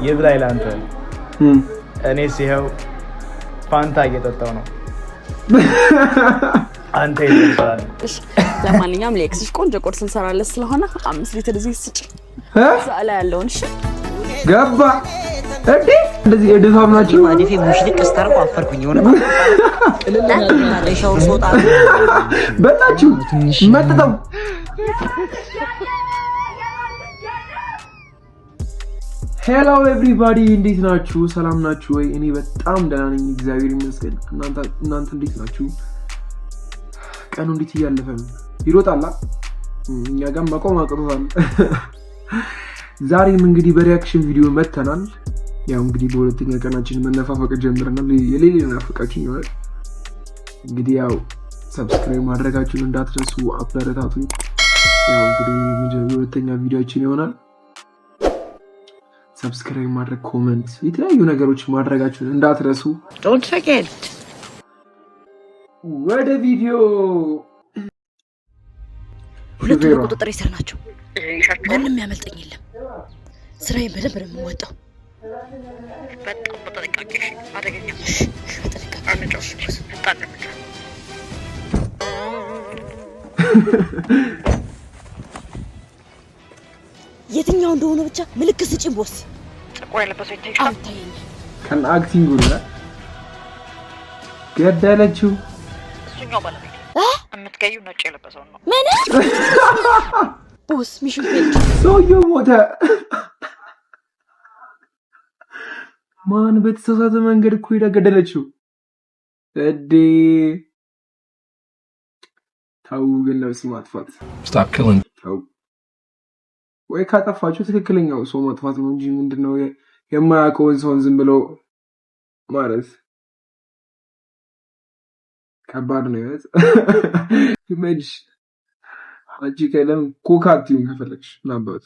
ይብላኝ ላንተ። እኔስ ይኸው ፋንታ እየጠጣው ነው። አንተ ይደርሳል። እሺ፣ ለማንኛውም ለ ex ሽ ቆንጆ ቁርስ እንሰራለን ስለሆነ 5 ሊትር እዚህ ስጭ። እዛ ላይ ያለውን፣ እሺ። ገባ እንዴ? እንደዚህ እድፋም ናቸው። ማዲፌ ሙሽልቅ ስታርቆ አፈርኩኝ። የሆነ ሻወር ስወጣ በላችሁ መጥተው። Hello everybody፣ እንዴት ናችሁ? ሰላም ናችሁ ወይ? እኔ በጣም ደህና ነኝ፣ እግዚአብሔር ይመስገን። እናንተ እንዴት ናችሁ? ቀኑ እንዴት እያለፈ ነው? ይሮጣላ። እኛ ጋር መቆም አቅቶታል። ዛሬም እንግዲህ በ reaction ቪዲዮ መተናል። ያው እንግዲህ በሁለተኛ ቀናችን መነፋፈቅ ጀምረናል። የሌለ ናፈቃችሁ ይሆናል። እንግዲህ ያው subscribe ማድረጋችሁን እንዳትረሱ፣ አበረታቱ። ያው እንግዲህ የሁለተኛ ቪዲዮችን ይሆናል። Subscribe ማድረግ፣ comment፣ የተለያዩ ነገሮች ማድረጋችሁን እንዳትረሱ። Don't forget. ወደ ቪዲዮ። ሁለቱም ሹፌሯ። በቁጥጥር ስር ናቸው። ማንም ያመልጠኝ የለም። ስራዬን በደንብ ነው የምወጣው። በጣም በጥንቃቄ እሺ። አደገኛ እሺ፣ እሺ፣ በጥንቃቄ። አንጫው ፈጣን እርምጃ። የትኛው እንደሆነ ብቻ ምልክት ስጪኝ boss። ጥቁር የለበሰው ይታይሻል? አዎ፣ ይታየኛል። ከነ acting ኡ ነው ገደለችው። እሱኛው ባለቤት የምትገዩ ነጭ የለበሰውን ነው። ምን boss፣ mission failed። ሰውየው ሞተ። ማን በተሳሳተ መንገድ እኮ ሄዳ ገደለችው። እዴ ተው ግን ነፍስ ማጥፋት Stop killing. ተው። ወይ ካጠፋችሁ ትክክለኛው ሰው ማጥፋት ነው እንጂ ምንድነው የማያውቀውን ሰውን ዝም ብሎ ማለት ከባድ ነው። ይወት ይመች። አንቺ ከለም ኮካ አትይም ከፈለግሽ ምናባት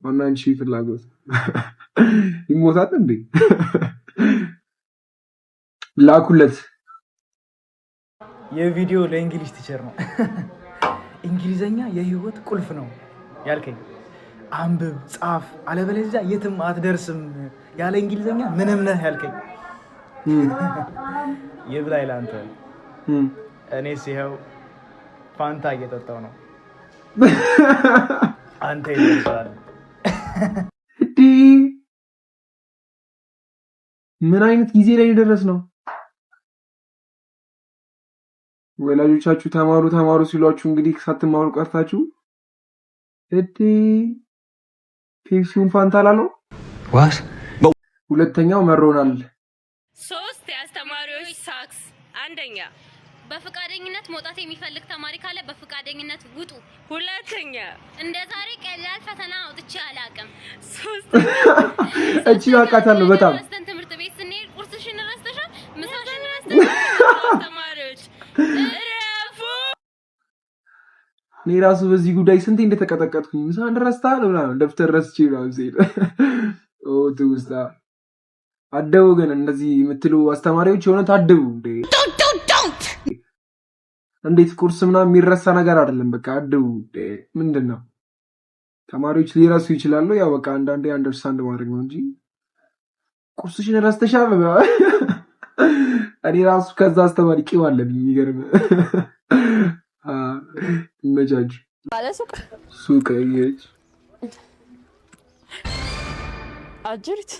ዋና አንቺ ፍላጎት ይሞታል እንዴ? ላኩለት። የቪዲዮ ለ English teacher ነው። እንግሊዘኛ የህይወት ቁልፍ ነው ያልከኝ፣ አንብብ፣ ጻፍ፣ አለበለዚያ የትም አትደርስም። ያለ እንግሊዘኛ ምንም ነህ ያልከኝ፣ ይብላኝ ላንተ። እኔስ ይኸው ፋንታ እየጠጣው ነው። አንተ ይደርሳል። እንዴ፣ ምን አይነት ጊዜ ላይ የደረስ ነው? ወላጆቻችሁ ተማሩ ተማሩ ሲሏችሁ እንግዲህ ሳትማሩ ቀርታችሁ እዴ ፔፕሲውን ፋንታ ላለው። What? ሁለተኛው መሮናል። ሶስት የአስተማሪዎች ሳክስ። አንደኛ፣ በፈቃደኝነት መውጣት የሚፈልግ ተማሪ ካለ በፈቃደኝነት ውጡ። ሁለተኛ፣ እንደ ዛሬ ቀላል ፈተና አውጥቼ አላውቅም። ሶስተኛ፣ እቺ አውቃታለሁ በጣም። ረስተን ትምህርት ቤት ስንሄድ ቁርስሽን ረስተሻል፣ ምሳሽን ረስተሻል። ተማሪዎች እረፉ። እኔ ራሱ በዚህ ጉዳይ ስንቴ እንደተቀጠቀጥኩኝ፣ ምሳን ረስተሃል ምናምን፣ ደብተር ረስቼ ምናምን ስሄድ። ኦ ትውስታ። አደቡ ግን እንደዚህ የምትሉ አስተማሪዎች የሆነ ታድቡ እንዴ! እንዴት ቁርስ ምናምን የሚረሳ ነገር አይደለም። በቃ አድቡ እንዴ! ምንድን ነው፣ ተማሪዎች ሊረሱ ይችላሉ። ያው በቃ አንዳንዴ understand ማድረግ ነው እንጂ ቁርስሽን ረስተሻል። እኔ ራሱ ከዛ አስተማሪ ቂም አለብኝ። የሚገርም ይመቻችሁ። ባለሱቅ። ሱቅ እየሄድሽ አጅሪት።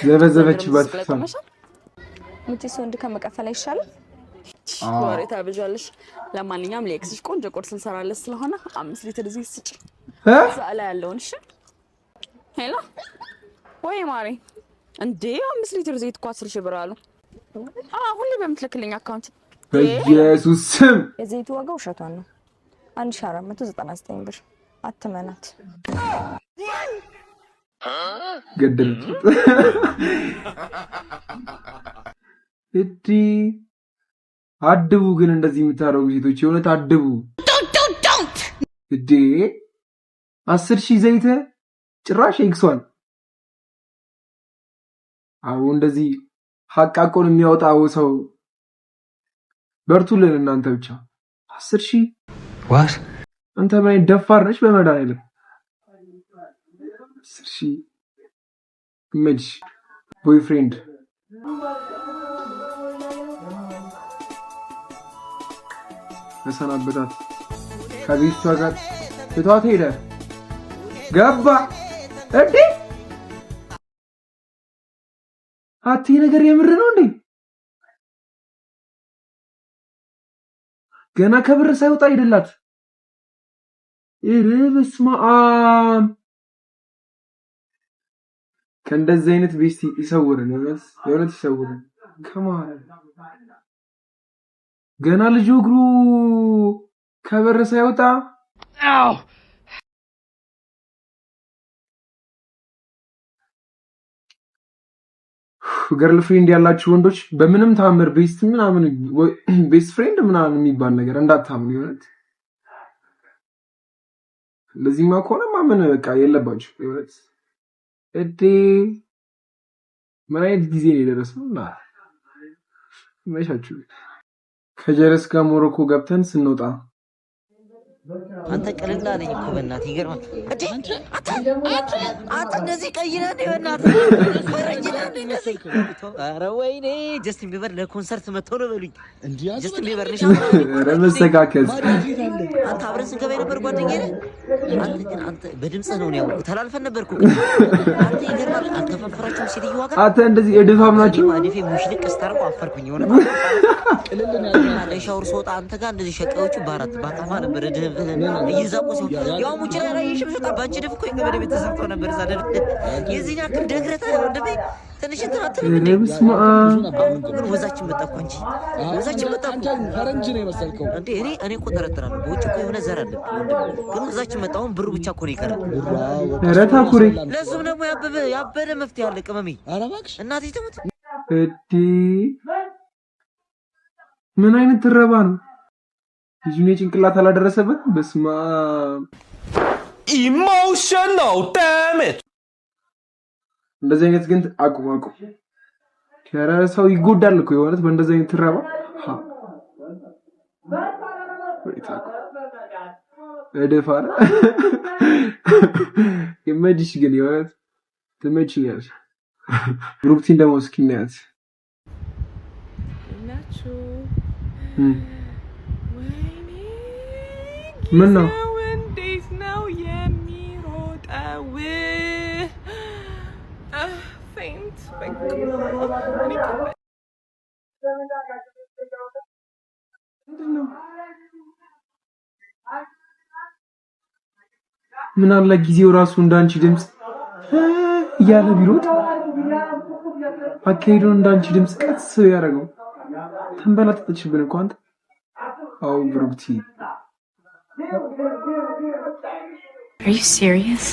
ዘበዘበችባት። ሱቅ ላይ ቆመሻል። መቼስ ወንድ ከመቀፈል አይሻልም? ወሬ ታበዣለሽ። ለማንኛውም ለ ex ሽ ቆንጆ ቁርስ እንሰራለን ስለሆነ 5 ሊትር እዚህ ስጭ። እዛ ላይ ያለውን፣ እሺ። Hello፣ ወይ ማሬ፣ እንዴ 5 ሊትር ዘይት እኮ 10,000 ብር አሉ። አዎ፣ ሁሌ በምትልክልኝ account። በኢየሱስ ስም። የዘይቱ ዋጋ ውሸቷን ነው። 1499 ብር። አትመናት። ገደለች። እዲ አድቡ ግን እንደዚህ የምታደርጉ ሴቶች የእውነት አድቡ። እዴ 10,000 ዘይት ጭራሽ ኤክሷን። አዎ፣ እንደዚህ ሀቃቆን የሚያወጣው ሰው በርቱልን እናንተ ብቻ። 10,000። What? አንተ ምን አይነት ደፋር ነች? በመድኃኒዓለም 10,000። ይመችሽ። Boyfriend ተሰናበታት። ከቤቷ ጋር ትቷት ሄደ። ገባ እንዴ? አቴ ነገር የምር ነው እንዴ? ገና ከብር ሳይወጣ ሄደላት። ኧረ በስመ አብ! ከእንደዚህ አይነት bestie ይሰውርን፣ የእውነት ይሰውርን። ከማን ገና ልጁ እግሩ ከበር ሳይወጣ። Girlfriend ያላችሁ ወንዶች በምንም ታምር best ምናምን best friend ምናምን የሚባል ነገር እንዳታምኑ። የእውነት እንደዚህማ ከሆነ ማመን በቃ የለባችሁ። የእውነት እዴ ምን አይነት ጊዜ ነው የደረስነው? እና መሻችሁ ከጀለስ ጋር ሞሮኮ ገብተን ስንወጣ አንተ ቀለል አለኝ እኮ በእናትህ፣ ይገርማል። እንዴ አንተ፣ አንተ እንደዚህ ቀይ ነህ እንዴ? በእናትህ ፈረንጅ ነህ እንዴ እንደዚህ? ኧረ ወይኔ፣ ጀስቲን ቢበር ለኮንሰርት መጥቶ ነው በሉኝ። ጀስቲን ቢበር ነሽ? ኧረ መስተካከል። አንተ አብረን ስንገባ የነበር ጓደኛዬ ነህ። አንተ ግን አንተ በድምፅህ ነው ያወቅሁት። ተላልፈን ነበርኩ። አንተ ይገርማል። አልተፋፈራችሁም ሴትዮዋ ጋር? አንተ እንደዚህ እድፋም ናቸው። እድፌ ሙሽልቅ ስታርቆ አፈርኩኝ። የሆነ ለሻወር ስወጣ አንተ ጋር እንደዚህ ሸቀዮቹ በአራት ባካፋ ነበር እየዛቁ ሲሆን ያው ሙጭ ላይ አላየሽም? ስወጣ በአንቺ ድፍ እኮ የገበሬ ቤት ተሰርቶ ነበር። እዛ ደፍ የዚህን ያክል ደግረታ ወንድሜ ትንሽ እንትን አትልም እንዴ? ኧረ በስመ አብ! አሁን እኮ ግን ወዛችን መጣ እኮ እንጂ ወዛችን መጣ እኮ። ፈረንጅ ነው የመሰልከው እንዴ? እኔ እኮ ጠረጥራለሁ። በውጭ እኮ የሆነ ዘር አለብኝ ወንድሜ። ግን ወዛችን መጣ። አሁን ብሩ ብቻ እኮ ነው የቀረው። ኧረ ታኩሪ። ለእሱም ደግሞ ያበደ መፍትሄ አለ። ቅመሜ እናቴ ትሙት። እዲ ምን አይነት ትረባ ነው? ልጁን የጭንቅላት አላደረሰበት። በስመ አብ! Emotional damage. እንደዚህ አይነት ግን አቁም አቁም። ኧረ ሰው ይጎዳል እኮ የእውነት በእንደዚህ አይነት ትረባ። እድፍ አለ። ይመችሽ ግን የእውነት ትመችኛለሽ። ብሩክቲን ደግሞ እስኪ እናያት። ናችሁ? ምን ነው? እንዴት ነው የሚሮጠው? Faint በቃ እኔ ምንድነው? ምን አለ ጊዜው ራሱ እንዳንቺ ድምፅ እያለ ቢሮጥ፣ አካሄዱን እንዳንቺ ድምፅ ቀስ ያደረገው። ተንበላጠጠችብን እኮ አንተ። አዎ ብሩክቲ። Are you serious?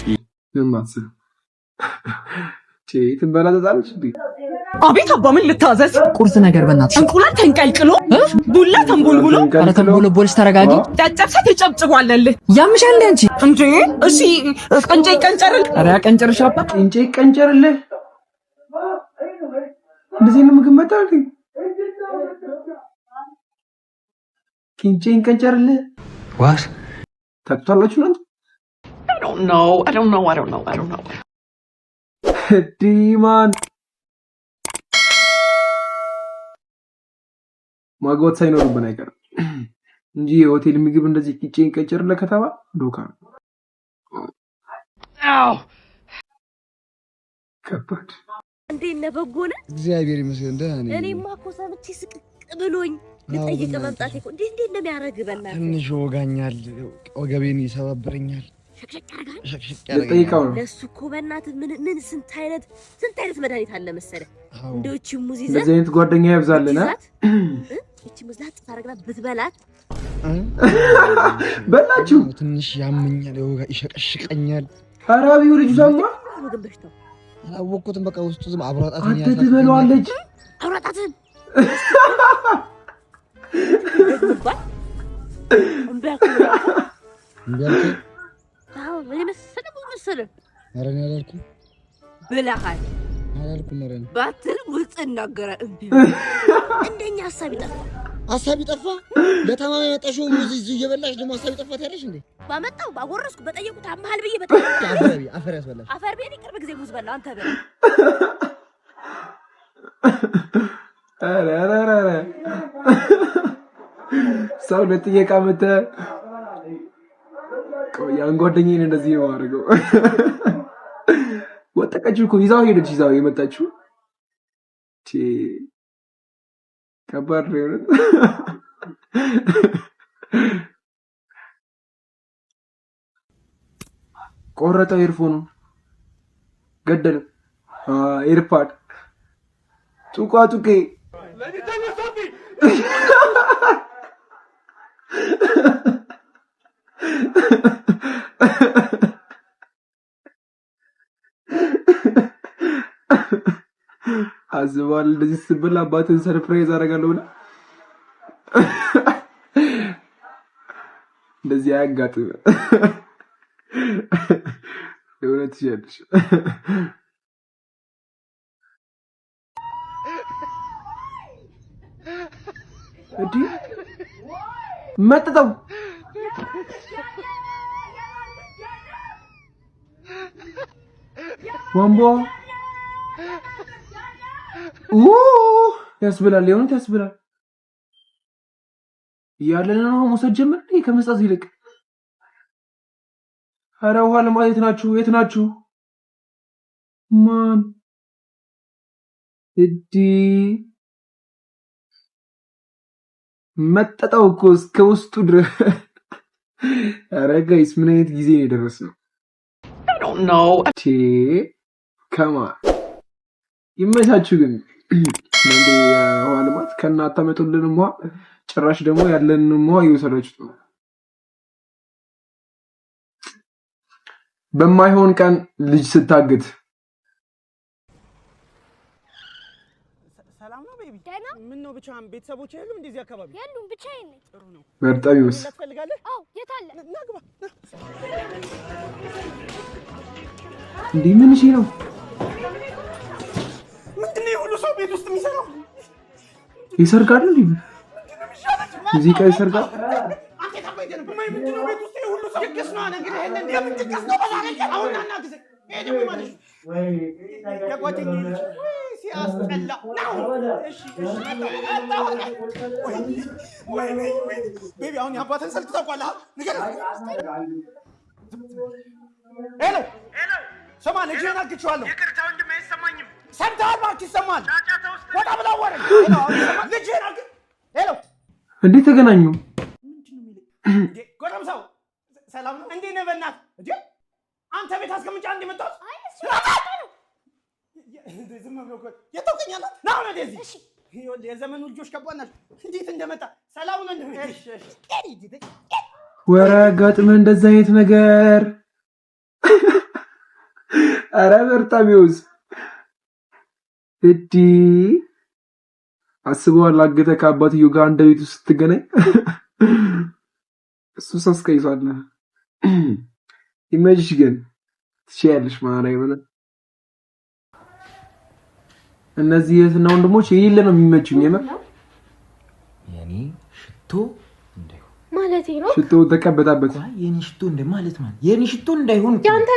ምን ማሰብ ትንበላጠጣለች እንዴ? አቤት አባ፣ ምን ልታዘዝ? ቁርስ ነገር በእናትሽ። እንቁላል ተንቀልቅሎ፣ ቡላ ተንቦልቡሎ። ኧረ ተንቦለቦልሽ፣ ተረጋጊ። ጨጨብሳ ተጨብጭቧለልህ። ያምሻል እንዴ አንቺ? እንዴ እሺ፣ ቅንጬ ይቀንጨርልህ። ኧረ ያቀንጨርሽ አባ። ቅንጬ ይቀንጨርልህ። እንደዚህ ነው ምግብ መጣ እንዴ? ቅንጬ ይቀንጨርልህ። What? ታውቁታላችሁ እናንተ? I don't know. I don't know. I don't know. I don't know. ዲማን ማግባት ሳይኖርብን አይቀርም እንጂ የሆቴል ምግብ እንደዚህ ቅንጬ ይቀንጨርልህ ከተባለ ዶካ ነው። ከባድ። እንዴት ነህ? በጎ ነህ? እግዚአብሔር ይመስገን ደህና ነኝ። እኔማ እኮ ሰምቼ ስቅቅ ብሎኝ ልጠይቅህ መምጣቴ እኮ። እንዴት እንዴት ነው የሚያደርግህ? በእናትህ። ትንሽ ይወጋኛል፣ ወገቤን ይሰባብረኛል። ሸቅሸቅ ያደርግሃል። ሸቅሸቅ ልጠይቀው ነው። ለእሱ እኮ በእናትህ ምን ምን ስንት አይነት መድኃኒት አለ መሰለህ። እንደው ይህቺ ሙዝ ይዘህ እንደዚህ አይነት ጓደኛ ያብዛልን። አ? ብትይዛት፣ ይህቺ ሙዝ ላጥ ታደርግና ብትበላት። በላችሁ። ትንሽ ያመኛል፣ ይወጋ ይሸቀሽቀኛል። ኧረ አብዩ ልጅቷማ ነው ግን በሽታው አላወቅኩትም። በቃ ውስጡ ዝም አብሮ ጣት አንተ ትበለዋለች። አውራ ጣትህን እምቢ አልኩህ። እምቢ አልከኝ? አዎ፣ ምን የመሰለ ሙዝ መሰለህ። ኧረ እኔ አላልኩም። ብለሃል። አላልኩም። ኧረ እኔ ባትልም ውስጥ እናገራል። እምቢ እንደኛ ሀሳብ ይጠፋል። ሀሳቢ ጠፋ። ለታማሚ የመጣሽው ሙዝ ይዙ እየበላሽ ደግሞ ሀሳቢ ጠፋ ትያለሽ እንዴ? ባመጣው ባጎረስኩ በጠየቁት አመሃል ብዬ በጠየቁት አፈር ብይ፣ አፈር ያስበላሽ። አፈር ቤት ቅርብ ጊዜ ሙዝ በላው አንተ በላ። ኧረ ኧረ ኧረ ሰው ለጥየቃ መተህ ቆይ ያን ጓደኛዬን እንደዚህ ነው የማደርገው። ወጠቀችው እኮ ይዛው ሄደች። ይዛው የመጣችው ከባድ ነው የእውነት። ቆረጠው፣ earphone ኑ ገደለው። AirPod ጡቋ ጡቄ አዝበዋል። እንደዚህ ስትበላ አባትን surprise አደርጋለሁ ብላ እንደዚህ አያጋጥም። የእውነት ትችያለሽ። እንዲህ መጥጠው ቧንቧ ያስብላል። የእውነት ያስብላል። ያለንን ውሃ መውሰድ ጀመር እንዴ ከመስጠት ይልቅ። ኧረ ውሃ ልማት የት ናችሁ? የት ናችሁ? ማን እዲ መጠጠው እኮ እስከ ውስጡ ድረስ። ኧረ guys ምን አይነት ጊዜ ነው የደረስነው? ከማ ይመቻችሁ። ግን እንዴ የውሃ ልማት ከእናንተ አታመጡልንም ውሃ፣ ጭራሽ ደግሞ ያለንን ውሃ እየወሰዳችሁት ነው። በማይሆን ቀን ልጅ ስታግት ሰላም ነው baby? ምን ነው ብቻህን? ቤተሰቦች የሉም እንደዚህ አካባቢ? የሉም፣ ብቻዬን ነኝ። ጥሩ ነው። በርጣቢውስ ትፈልጋለህ? አዎ፣ የት አለ? ና ግባ። እንዴ ምን እሺ ነው? ምንድን ነው የሁሉ ሰው ቤት ውስጥ የሚሰራው? ይሰርቃል እንዴ? ሙዚቃ ይሰርቃል። አንተ ታባይ ደን ምንድን ነው ቤት ውስጥ የሁሉ ሰው? ድግስ ነው ነግሬህ እንዴ? የምን ድግስ ነው? በዛሬ ቀን አሁን ና ና ጊዜ ይሄ ደግሞ ማለት ነው የጓደኛዬ ልጅ ወይ ሲያስጠላ። ና አሁን። እሺ እሺ፣ መጣሁ መጣሁ። ወይኔ ወይኔ baby፣ አሁን የአባትህን ስልክ ታውቀዋለህ? ንገረኝ። Hello hello፣ ስማ ልጅህን አግቼዋለሁ። ይቅርታ ወንድሜ አይሰማኝም። ሰምተሃል? እባክህ ይሰማል። ጫጫታ ውስጥ ወጣ ብላ አዋራኝ። Hello፣ አሁን ይሰማል? ልጅህን hello፣ እንዴት ተገናኙ? እንዴ ጎረምሳው ሰላም ነው? እንዴት ነህ? በእናትህ እንዴ አንተ ቤት አስቀምጫ እንደ መጣሁት ዝም ብሎ እኮ የት ታውቀኛለህ? ና አሁን ወደዚህ። ይኸውልህ የዘመኑ ልጆች ከባድ ናቸው። እንዴት እንደመጣ ሰላም ነው እንዴ? እሺ እሺ። ወረ አጋጥመህ እንደዛ አይነት ነገር። ኧረ በርጣቢውስ እዲ አስበዋል። አግተህ ከአባትየው ጋር አንድ ቤት ውስጥ ስትገናኝ እሱ አስቀይሷል። ይመችሽ ግን ትችያለሽ። ማርያምን እነዚህ እህትና ወንድሞች የሌለ ነው የሚመቹኝ። የምር የኔ ሽቶ እንዳይሆን ማለት ነው። ሽቶ ተቀበጣበት። የኔ ሽቶ እንደ ማለት ማለት የኔ ሽቶ እንዳይሆን ያንተ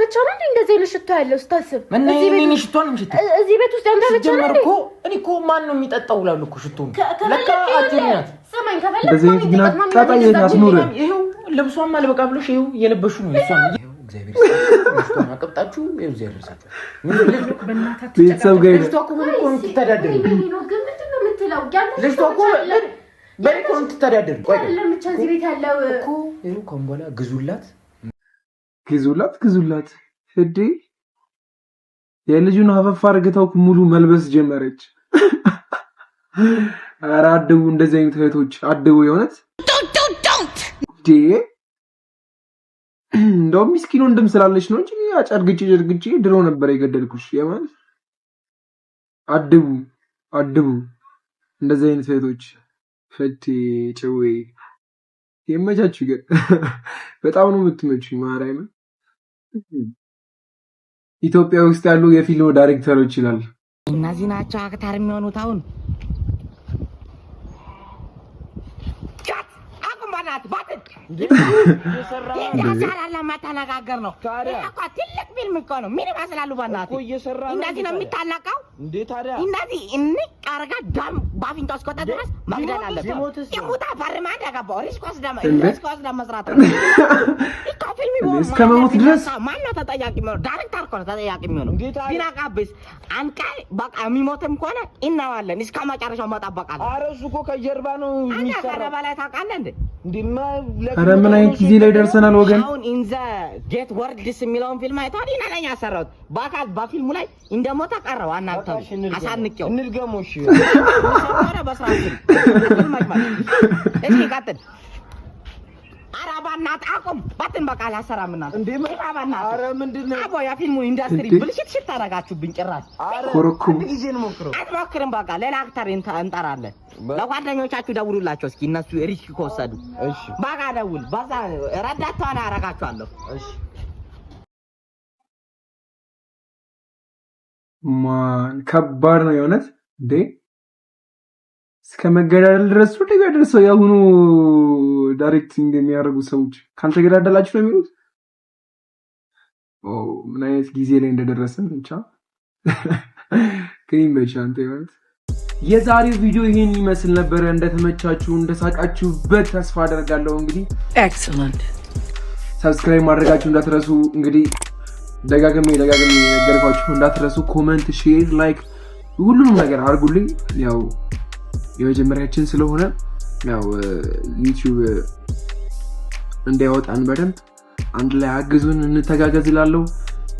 ብቻ ነው እንዴ እንደዚህ አይነት ሽቶ ያለው ስታስብ? እና የኔ ሽቶ ነው የሚሸተው እዚህ ቤት ውስጥ ያንተ ብቻ ነው ሲጀመር እንዴ? እኮ እኔ እኮ ማን ነው የሚጠጣው እላለሁ እኮ ሽቶ ለካ አጅር ናት። ስማኝ፣ ከፈለክ እንደዚህ አይነት ግን አጣጣይ አትኑር። ይኸው ልብሷም አልበቃ ብሎሽ ይኸው እየለበሹ ነው የእሷን። ይኸው እግዚአብሔር ይስጣችሁ፣ ልጅቷን አቀብጣችሁ ይኸው እዚህ ያደረሳችሁ። ቤተሰብ ጋር ልጅቷ እኮ በእኔ እኮ ነው የምትተዳደሪው። ግን ምንድን ነው የምትለው? ያንተ ልጅቷ እኮ በእኔ እኮ ነው የምትተዳደሪው። ቆይ ቆይ አይደለም ብቻ እዚህ ቤት ያለው እኮ ይኸው ከአሁን በኋላ ግዙላት ግዙላት ግዙላት። እንዴ የልጁን ሀፈፍ አርግተው ሙሉ መልበስ ጀመረች። ኧረ አድቡ፣ እንደዚህ አይነት እህቶች አድቡ። የእውነት እንዴ እንደውም ምስኪን ወንድም ስላለች ነው እንጂ አጨርግጬ ጨርግጬ ድሮ ነበር የገደልኩሽ። የማለት አድቡ አድቡ፣ እንደዚህ አይነት እህቶች። ፈቴ ጭዌ የመቻችሁ ግን በጣም ነው የምትመቹኝ። ማርያምን ኢትዮጵያ ውስጥ ያሉ የፊልም ዳይሬክተሮች ይላል። እነዚህ ናቸው actor የሚሆኑት አሁን። በእናትህ ባትን። እንደዚህ አይደለም መተነጋገር ነው። ይሄ እኮ ትልቅ ፊልም እኮ ነው። ምን ይመስላሉ? በእናትህ እንደዚህ ነው የሚታለቀው። እንደዚህ እንቅ አድርገህ ደም በአፍንጫው እስከወጣ ድረስ መግደል አለብህ። ይሙታ ፈርማ እንደገባው risk ወስደህ መስራት ነው እኮ ፊልም ቢሆን። እስከ መሞት ድረስ? ማነው ተጠያቂ የሚሆነው? ዳይሬክተር እኮ ነው ተጠያቂ የሚሆነው። ቢነቃብስ አንቃይ በቃ የሚሞትም ከሆነ እናዋለን። እስከ መጨረሻው መጠበቅ አለ። ኧረ እሱ እኮ ከጀርባ ነው አንተ የሚሰራው። ከዛ በላይ ታውቃለህ እንዴ? ኧረ ምን አይነት ጊዜ ላይ ደርሰናል ወገን። አሁን In the Get Worlds የሚለውን ፊልም አይተዋል? እኔ ነኝ ያሰራሁት። በአካል በፊልሙ ላይ እንደሞተ ቀረው። አናግተው አሳንቄው እንድገመው። እሺ። ሆነ በስርዓት ስሪ። እስኪ ቀጥል። ኧረ በእናትህ አቁም። በትን በቃ አላሰራም። እናትህ እንዴ በእናትህ። ኧረ ምንድን ነው? አቦ የፊልሙ ኢንዱስትሪ እንዴ? ብልሽት ሽት አደረጋችሁብኝ ጭራሽ። ኮረኩም። አንድ ጊዜ እንሞክረው። አትሞክርም። በቃ ሌላ actor እንጠራለን። ለጓደኞቻችሁ ደውሉላቸው እስኪ እነሱ risk ከወሰዱ። እሺ። በቃ ደውል። በዛ ረዳት ተዋናይ አደርጋችኋለሁ። እሺ። ማን ከባድ ነው የእውነት እንዴ! እስከ መገዳደል ድረስ ሁሉ ደርሰው የአሁኑ directing የሚያደርጉ ሰዎች ካልተገዳደላችሁ ነው የሚሉት። ኦ ምን አይነት ጊዜ ላይ እንደደረስን ብቻ ግን ይመችህ አንተ የእውነት። የዛሬው ቪዲዮ ይሄን ይመስል ነበረ። እንደተመቻችሁ እንደሳቃችሁበት ተስፋ አደርጋለሁ። እንግዲህ Excellent. Subscribe ማድረጋችሁ እንዳትረሱ። እንግዲህ ደጋግሜ ደጋግሜ የነገርኳችሁ እንዳትረሱ። Comment፣ share፣ like ሁሉንም ነገር አድርጉልኝ። ያው የመጀመሪያችን ስለሆነ ያው YouTube እንዲያወጣን በደንብ አንድ ላይ አግዙን፣ እንተጋገዝ እላለሁ።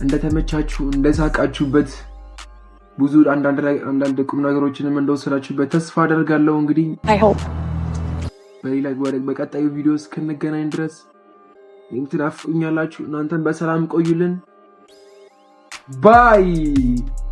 እንደተመቻችሁ እንደሳቃችሁበት ብዙ አንዳንድ ቁም ነገሮችንም እንደወሰዳችሁበት ተስፋ አደርጋለሁ። እንግዲህ I hope. በሌላ በቀጣዩ ቪዲዮ እስክንገናኝ ድረስ እኔም ትናፍቁኛላችሁ። እናንተን በሰላም ቆዩልን። Bye.